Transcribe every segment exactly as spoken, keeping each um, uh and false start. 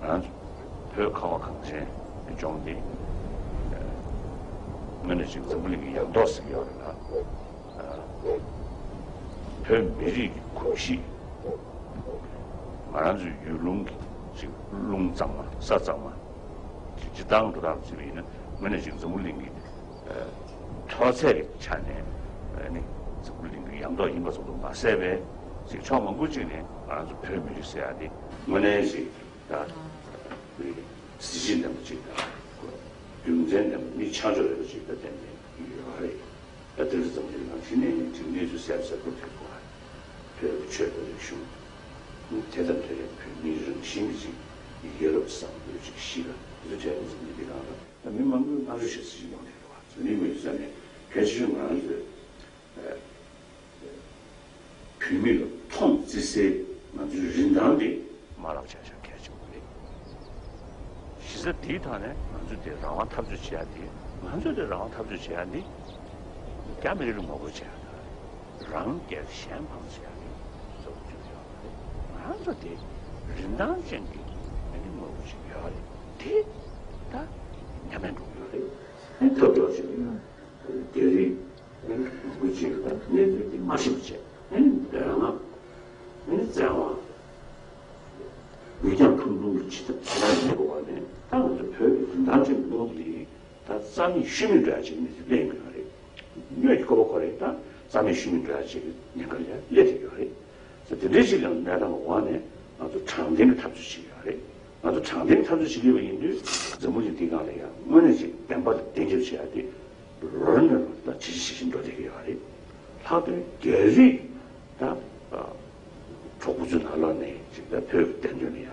ང་ཚོ་བོད་ཁ་བ་གངས་ཅན་ལྗོངས་འདི་དངོས་གནས་ཅིག་འཛམ་བུ་གླིང་གི་ཡང་ཐོག་ཟེར་གྱི་ཡོད་རེད་ལ། བོད་མི་རིགས་ཀྱི་གོམས་གཤིས། ང་རང་ཚོའི་ཡུལ་ལུང་གི་ཅིག་རླུང་གཙང་མ་ས་གཙང་མ། སྤྱིར་བཏང་འགྲོ་སྟངས་བརྩིས་པ་ཡིན་ན་དངོས་གནས་ཅིག་འཛམ་བུ་གླིང་གི་མཐོ་ཚད་ཀྱི་ཆ་ནས་ནི་འཛམ་བུ་གླིང་གི་ཡང་ཐོག་ཡིན་པ་ཙམ་དུ་མ་ཟད་པའི་ཅིག་ཕྱོགས་མང་པོ་ཅིག་ནས་ང་རང་ཚོ་བོད་མི་རིགས་ཟེར་ཡ་དེ་དངོས་གནས་ཅིག་ད་གཟི་བརྗིད་ལྡན་པ་ཅིག་དང་རྒྱུ་མཚན་ལྡན་པ་མི་ཆ་འཇོག་ཡོད་པ་ཅིག་ད་གཏན་ནས་ཡོད་རེད། ད་དེ་རིང་འཛམ་བུ་གླིང་ནང་གཞི་ནས་ཅིག་གནས་ཚུལ་གསལ་པོ་གསལ་པོ་ཐོན་གོ། བོད་ཀྱི་ཆོས་དང་རིག་གཞུང་། དེ་དང་འབྲེལ་བའི་བོད་མིའི་རང་བཞིན་གྱི་ཅིག་ཡི་གེ་བསླབ་བཟང་པོའི་ཅིག་གཞི་ལ་དེ་ཚོ་བྱས་ནས་འཛམ་གླིང་འདི་སྒང་ལ་ད་མི་མང་པོས་བསྔགས་བརྗོད་བྱེད་ས་ཞིག་ཡོང་བསྡད་འདུག་བ། འཛམ་གླིང་མི་ཡི་ས་ནས་གལ་ཆེ་ཤོས་ང་རང་ཚོའི་བོད་མི་ལ་མཐོང་བརྩི་སའི་ང་ཚོའི་རིན་ཐང་དེ་མ་བརླག་བྱ་ཤོག་གལ་ཆེན་པོ་རེད། གཞི་རྩ་དེའི་ཐོག་ནས་ང་ཚོས་དེ་རང་དབང་འཐབ་རྩོད་བྱེད་ཡ་དེ་ང་ཚོས་དེ་རང་དབང་འཐབ་རྩོད་བྱེད་ཡ་འདི་རྒྱ་མི་རིགས་ལ་ངོ་རྒོལ་བྱེད་ཡ་དང་རང་རྒྱལ་གཞན་ཕམ་བྱེད་ཡ་འདི་གཙོ་བོ་བརྗོད་ཡོད་རེད། ང་ཚོ་དེ་རིན་ཐང་ཅན་གྱི་ཨ་ནི་ངོ་རྒོལ་ཞིག་ཡོད་རེད། དེ་ད་ཉམས་ལེན་འགྲོ་གི་ཡོད་རེད། ཨ་ནི་ཐབས་སྐྱོ་ཞིག་ཡིན་ན། རྒྱ་རིགས་ཨ་ནི་ལུང་པ་ཅིག་ལ་གནས་ཚུལ་འདི་མ་ཤེས་པ་བྱས། ཨ་ནི་འདོད་ལྔ། ཨ་ནི་བཙན་དབང་། མི་འགྱངས་ཐུང་ཐུང་གི་ཇི་ལྟར་ཇི་ལྟར་བྱེད་དགོས་པ་ནི་ད་ང་ཚོ་བོད་ཀྱི་རིན་ཐང་ཅན་གྱི་སློབ་ཕྲུག་འདི་ད་རྩ་མེད་ཤུལ་མེད་འགྲོ་ཡ་ཅིག་གནས་ཚུལ་གླེང་གི་ཡོད་རེད། སྣོད་ཀྱི་ཀོ་བ་ཁོ་རེ་ད་རྩ་མེད་ཤུལ་མེད་འགྲོ་ཡ་ཅིག་གི་ཉེན་ཁ་ལ་སླེབས་བསྡད་ཡོད་རེད། ད་དེ་འདྲའི་ཅིག་གི་གནས་སྟངས་འོག་ནས་ང་ཚོ་དྲང་བདེན་གྱི་འཐབ་རྩོད་བྱེད་ཀྱི་ཡོད་རེད། ང་ཚོ་དྲང་བདེན་འཐབ་རྩོད་བྱེད་ཀྱི་ཡོད་པ་ཡིན་དུས་འཛམ་བུ་གླིང་འདིའི་སྒང་ལ་ཡང་དངོས་གནས་ཅིག་བདེན་པ་ལ་བདེན་རྒྱབ་བྱེད་ཡ་དེ་ལོ་ནས་ལོ་ད་ཇེ་ཆེ་ཇེ་ཆེ་འགྲོ་བསྡད་ཀྱི་ཡོད་རེད། ལྷག་དོན་རྒྱ་རིགས་ད་གྲོགས་པོ་ཚོའི་ནང་ལོགས་ནས་ཅིག་ད་བོད་ཀྱི་བདེན་དོན་ལ་ཡང་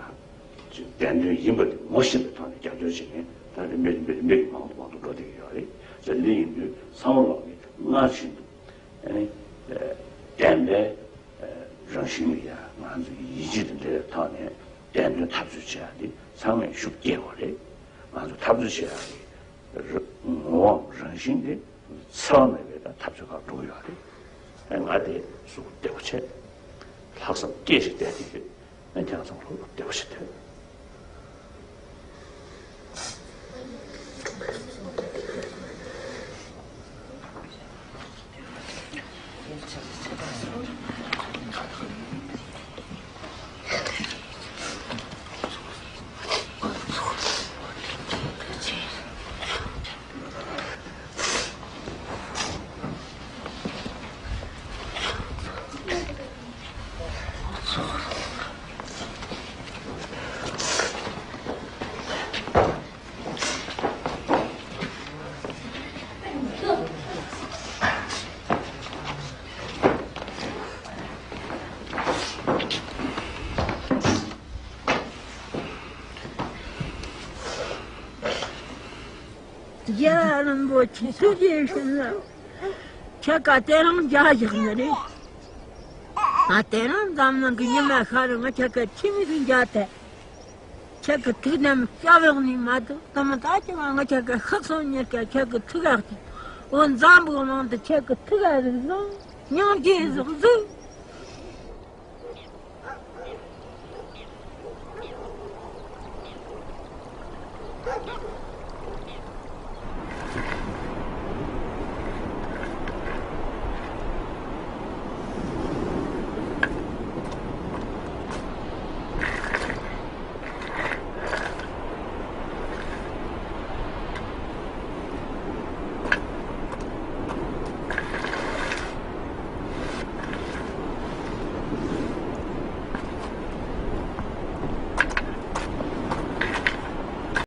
ཅིག་བདེན་དོན་ཡིན་པ་དེ་ངོ་ཤེས་པའི་ཐོག་ནས་རྒྱབ་སྐྱོར་བྱེད་མཁན་ད་རིམ་པས་རིམ་པས་རིམ་པས་མང་དུ་མང་དུ་འགྲོ་བསྡད་ཀྱི་ཡོད་རེད། ཟེར་ལེ་ཡིན་དུས་ཚང་མ་ལོག་གིས་སྔར་བཞིན་དུ་ཨ་ནི་བདེན་པའི་རང་བཞིན་ལ་ཡང་ང་ཚོ་ཡིད་ཆེས་དང་འབྲེལ་བའི་ཐོག་ནས་བདེན་དོན་འཐབ་རྩོད་བྱེད་ཡ་དེ་ཚང་མས་ཤུགས་བསྐྱེད་དགོས་རེད། ང་ཚོ་འཐབ་རྩོད་བྱེད་ཡ་དེ་ངོ་བོའམ་རང་བཞིན་དེ་འཚེ་བ་མེད་པའི་ད་འཐབ་རྩོད་ཁག་འགྲོ་གི་ཡོད་རེད། ཨ་ང་དེ་གཟུགས་བདེ་པོ་བྱས། ལྷག་བསམ་སྐྱེས་ཤིག་བསྡད་དེ་ཡོད། ཨ་ཁྱེད་རང་ཚང་མ་ལོ་བདེ་པོ་ཞིག་ཐོན། རྒྱལ་བ་རིན་པོ་ཆེ་ཐུགས་རྗེ་ཆེ་ལ། ཁྱེད་ཀ་དེ་རིང་མཇལ་བཞག་ནི་རེད། ང་དེ་རིང་འཛམ་གླིང་གི་ཉི་མ་ཤར་རིང་ང་ཁྱེད་ཀ་ཁྱིམ་མི་གི་མཇལ་ཐལ། ཁྱེད་ཀྱི་ཐུགས་དམ་སྐྱབས་འོག་ནས་མ་གཏོགས་དུ་མ་ད་ཅི་ང་ང་ཁྱེད་ཀྱི་ཤག་སོང་ཉེར་ཀ་ཁྱེད་ཀྱི་ཐུགས་ཀ་གཏུགས། འོ་འཛམ་བུ་གླིང་དུ་ཁྱེད་ཀྱི་ཐུགས་ཀ་རིག་བཟང་སྙིང་རྗེ་ཟིག་གཟིགས།